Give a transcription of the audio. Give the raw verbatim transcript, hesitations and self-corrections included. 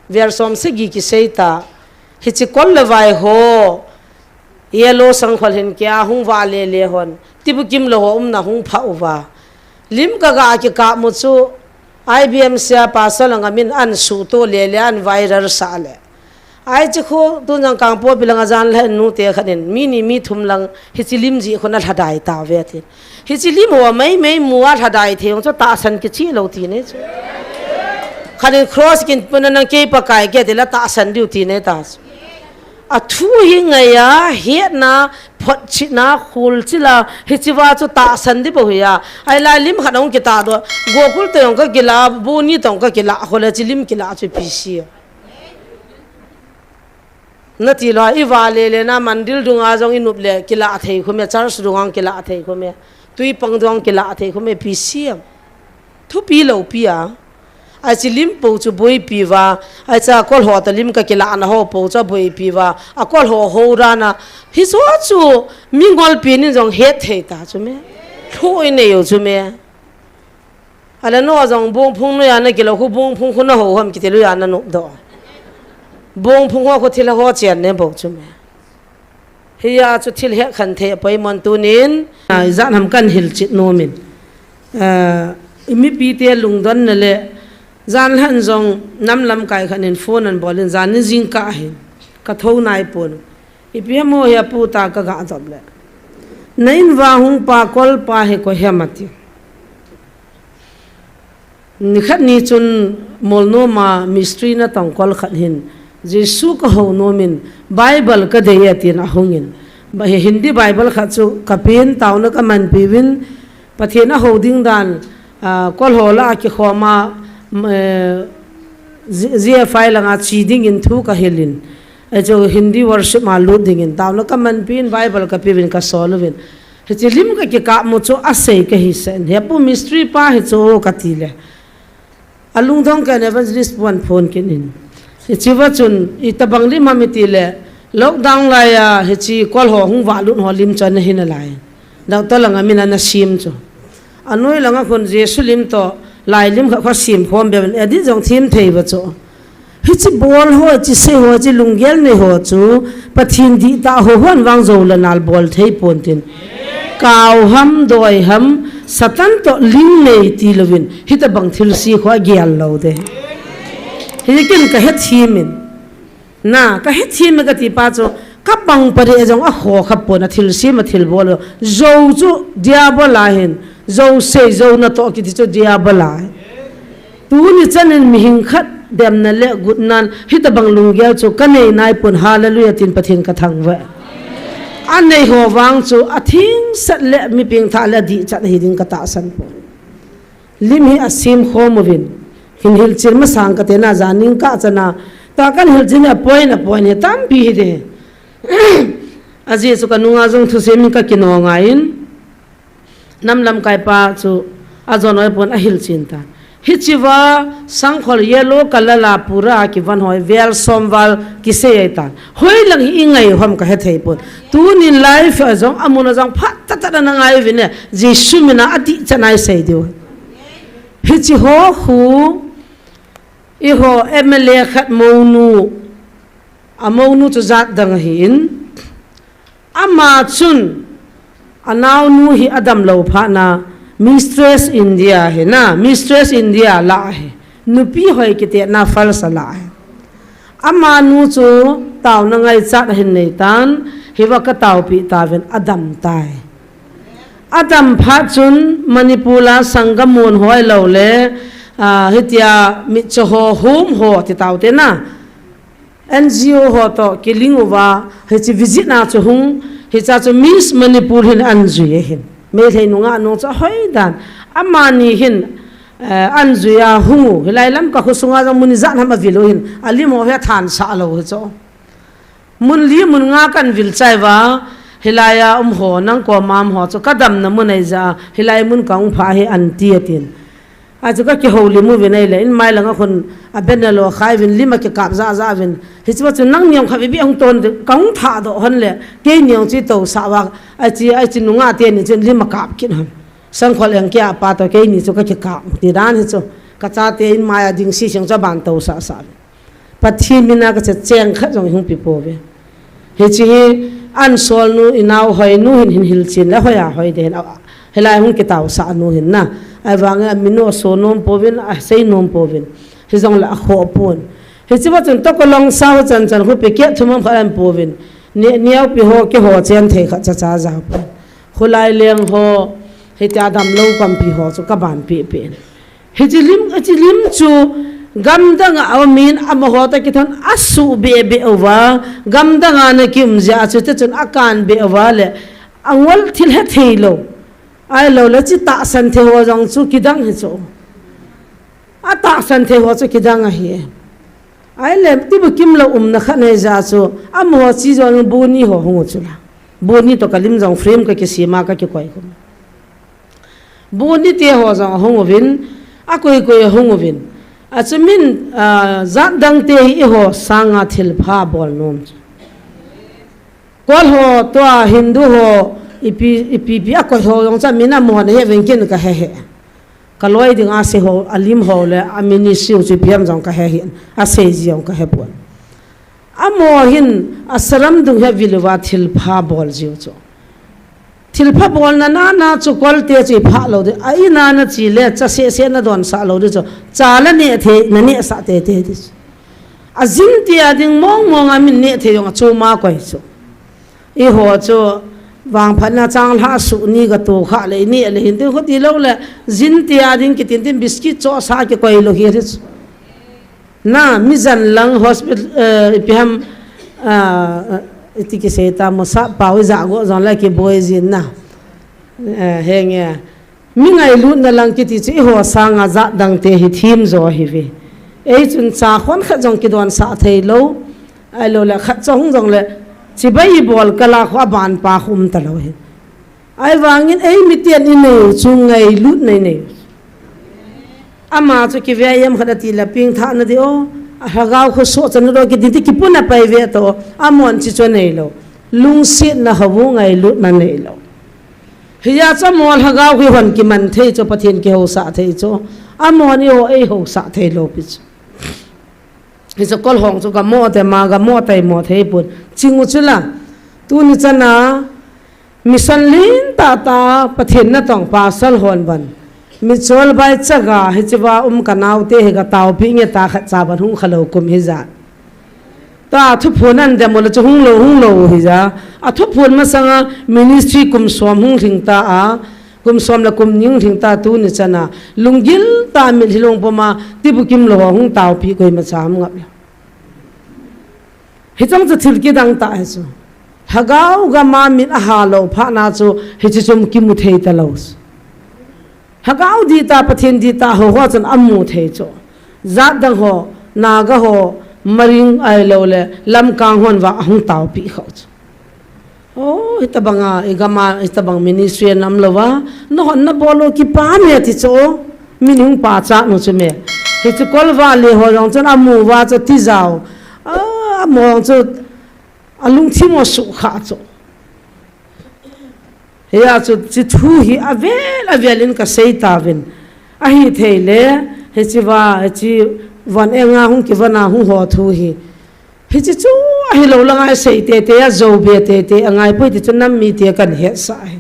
Vel som sagi kisei ta. Hichi kol le vai ho. Yellow sangkhol hin kia hung vah lele hon. Tibukim le ho umna hung pha uva. Lim ka ga kikap mu chu. I B M sia pastor langa min an suto lele an viral sa le. Ai chi khu tun jang Kangpokpi langa jan le nu te khat in mi ni mi thum lang hichi lim ji khu na lhadai ta ve tin. Hichi lim ho mai mai mu a lhadai thei chu tahsan kichi lo ti ne chu. Khat in cross kin puna nang kei Pakai ke ti la tahsan diu ti ne ta chu. A thu hi ngai a, hetna, photchitna, khulchil a, hichi va chu tahsan di bou hi a. Ai lai lim khat hung kita do, Gokul te hung ka kila, Boni te hung ka kila, khole chi lim kila chu P C. Na ti lo, i va le le na mandil dunga jong i nup le, kila thei khu me, church dunga kila thei khu me, tui pang dunga kila thei khu me, P C. Thupi lo pi a. Ai chi lim po chu boipi va. Ai cha kol ho ta lim ka kila na ho po chu boipi va. A kol ho ho ra na. Hi so chu mi ngol pi nin jong het thei ta chu me. Thu i nei u chu me. Ale no jong bung phung no ya na kilo khu bung phung khu na ho ham kiti lu ya na nup do. Bung phung ho khu thil ho chian ne bo chu me. Hiya chu thil he khan thei a poimon tunin, a, jan ham kan hilchit nomin. A, i mipi te lungdon na le, jan lhan jong nam lamkai khan in phone an bolin, jan ni jing ka hin, ka tho nai pon. Ipi mo hi a pu ta ka ga jop le. Na in va hung pa kol pa he ko he mati. Nikhat ni chun molnoma mistri na tongkol khat hin, Jesu ka ho nomin, Bible ka dei a tin a hungin. Ba-, Hindi Bible khat chu ka pin tauna ka manpi vin, Pathen a ho ding dan, a, kol ho la a kikhoma, m-, eh, Z-, Z F I langa chi dingin thu ka hilin. Ai chu Hindi worship ma lut dingin tauna ka manpi in Bible ka pi vin ka sol uvin. Hichi lim ka kikap mu chu a sei ka hi sen. He pu mistri pa hi chu ka ti le. A lungdong ka evangelist puan phone kin in. Hichi va chun i tabang lim ham i ti le. Lockdown lai a hichi kol ho hung va lut ho lim chon na hin a lai. Doctor langa min a na sim chu. A noi langa khun Jesu lim to lai lim kha kha sim khom be edit jong thim thei va chu. Hichi bol ho, chi sei ho, chi lunggel nei ho chu, Pathen dih ta ho hon vang zo la nal bol thei pon tin. Kau ham, doi ham, Satan to ling nei ti lovin, hita bang thil si kho a gial lo de. Hi kin ka het hi min. Na, ka het hi mi ka ti pa chu, ka bang pa de jong a kho kha pon a thil si ma thil bol lo. Zo chu diabol a hin, zo sei zo na to kiti chu diabol a hin. Tuni chanin mihing khat demna le gutnan hitabang lunggel chu ka nei nai pon, hallelujah tin Pathen ka thangvah. A nei ho vang chu a thing sat le mi pengthah le dih chat hi ding ka tahsan pon. Lim hi a sim khom uvin. Hin hilchil masang ka te na janing ka chana. Ta kan hilchil a point a point hi tampi hi de. A ji chu ka nunga jong thusem in ka kinong a in. Nam lamkai pa chu a jon oi pon a hilchin ta. Hichi va sangkhol yellow color la pura a kivan hoi vel som val kisei ai tan. Hoi lang hi i ngai hom ka he thei pon. Tunin life a jong a mun a jong phat ta ta na ngai vin e. Jesu mina a dih chan ai sei diu. Hichi ho khu i ho M L A khat monu a monu chu jat dang hi in. Ama chun a naonu hi a dam lo phat na Mistress India hi na, Mistress India la hi. Nupi hoi kiti na falsa la hi. Ama nu chu tauna ngaichat a hin nei tan, hi va ka taupi ta vin a dam tai. A dam phat chun Manipur a sangam mun hoi lo le, a, hitia mitcho ho hum ho ti tau te na. N G O ho to kiling uva, hichi visit na chu hung, hicha chu Miss Manipur hin an jui e hin. Meilhei nunga nung chu a hoi dan. Amani hin, eh, an jui a hung u. Hilai lam ka khusunga jong mun ijat ham a vil u hin. A lim ho hi a than sa lo hi chu. Mun li mun nga kan vil chai va. Hilai a um ho nang ko mam ho chu ka damna mun ai ja. Hilai mun ka ung pha hi an ti a tin. A chu ka kihoulim uvin ahile, in mai langa khun a banner lo khai uvin, lim a kikap ja ja uvin. Hichu chu nang niam kha vivi hung ton de, ka hung tha doh hon le, kei niam chu to sa va, a chi, a chi nunga te ni chun lim a kap kin hon. Sangkhol eng kia pa to kei ni chu ka kikap, ti dan hi chu. Ka cha te in mai a ding si seng cha ban to sa sa uvin. Pathen mina kache cheng khat jong hung pe pouve. Hiche hi, an solnu, inao hoinu hin, hin hilchen le hoiya hoi ding hin, a, hilai hung kitaosah nu hin na. Ahivangin aminu aso nom pouvin, asei nom pouvin. Hijongle akhoh pon. Hiche va chun toh kalong sao chan chan khu pe keh thum ham khat aum pouvin. Ni, niaopi ho keiho chen thei khat cha cha ja pon. Khulai leng ho, hitia damlou kampi ho chu kaban pe pe. Hiche lim, hiche lim chu gamdang a umin amaho toh kithon asuh be be uva, gamdang a ana kium jeh a chu te chun akan be uva le, angol thil he thei lou. Ahilou le, hiche tahsan thei ho jong chu kidang hi chu. Atahsan thei ho chu kidang ahi. Ahile, tibukim lou umna khat nei jeh a chu, amaho chi jong buni ho hung u chu la. Buni toh kalim jong frame kakisem a kakikoi khum. Buni te ho jong ahung uvin, akoi koi ahung uvin. Achu min, ah, jat dang te hi eiho sanga thilpha bol nom chu. Kol ho, tua Hindu ho, ipi, ipi, ipi akoi ho jong chu min amaho nahe uvin ken kahe he. Kaloi ding asei ho, alim ho le, a ministry u chu ipi ham jong kahe hih in, asei ji jong kahe pon. Amaho hin, asalam dung hi avil uva thilpha bol jiu chu. Thilpha bolna nana chu kolte chu iphah lou ding. A in a nache le, cha seh seh nadonsah lou ding chu. Cha la neh thei, nanehsah tei tei ding chu. Ajin tia ding mong mong a min neh thei jong achom a koi chu. Eiho chu vangphatna changlhah suh ni gatoh khah le, ineh le hin tin khuti lou le, jin tia ding kitin tin biscuit chohsa kikoi lou hi ding chu. Na, mi jan lang hospital, eh, ipi ham, ah, iti kisei ta mo, sap pao ija go jong le kiboi jin na. Eh, henge. Mi ngailutna lang kiti chu eiho sanga jat dang te hi thim jo ahi ve. Ei chun cha khon khat jong kidonsah thei lou. Ahilou le khat cha hung jong le chibai ibol kal a khu aban pa khu um ta lou hi. Ahivangin ei miten inei u chu ngailutna inei u. Ama chu kive em khat ati le pengthah na ding o. Alhagao khu soh chan na ding kiti ti kipun a pai ve to. Amahon chi chu anei lou. Lungsetna hou u ngailutna nei lou. Hijeh chun amaho lhagao khu hon kiman thei chu Pathen kihousah thei chu. Amahon eiho eihousah thei lou pi chu. Hichu kol hong chu gamo te ma gamo tai mo thei pon. Ching u chu la. Tuni chan a mission lentah tah Pathen natong pasal hon van. Michol bai chaga hiche va um kanaote hi gataopi nge ta khat cha van hung khalou kum hijat. Ta thuphon an dem u le chu hung lou, hung lou hija. Athuphon masanga ministry kum som hung lhing ta a. Kum som le kum ni hung lhing ta tuni chan a. Lunggil tah a mitlhi lungpum a tibukim lou ho hung taopi koima cha ham ngap lou. Hichang chu thil kidang tah hi chu. Lhagao gam a mit aha lou phat na chu hiche chu kimu thei ta lou chu. Lhagao dihtah, Pathen dihtah ho ho chun amu thei chu. Jat dang ho, Naga ho, Maring ahilou le, lamkang hon vang ahung taopi khau chu. O, hitabang a, igam a, hitabang ministry anam lou va, nahon nabol u kipah me ti chu, min hung pachat nu chu me. Hichu kol va le ho jong chun amu va chu tijao. A, amu jong chu alungthim u sukha chu. Hia chu, hiche thu hi avel, avel in kasei tauvin. Ahithei le, hiche va, hiche von enga hung kivon a hung ho thu hi. Hiche chu ahilou langa isei tei tei a, jou be tei tei a, ngaipoi ti chu nam mite kan hetsah hi.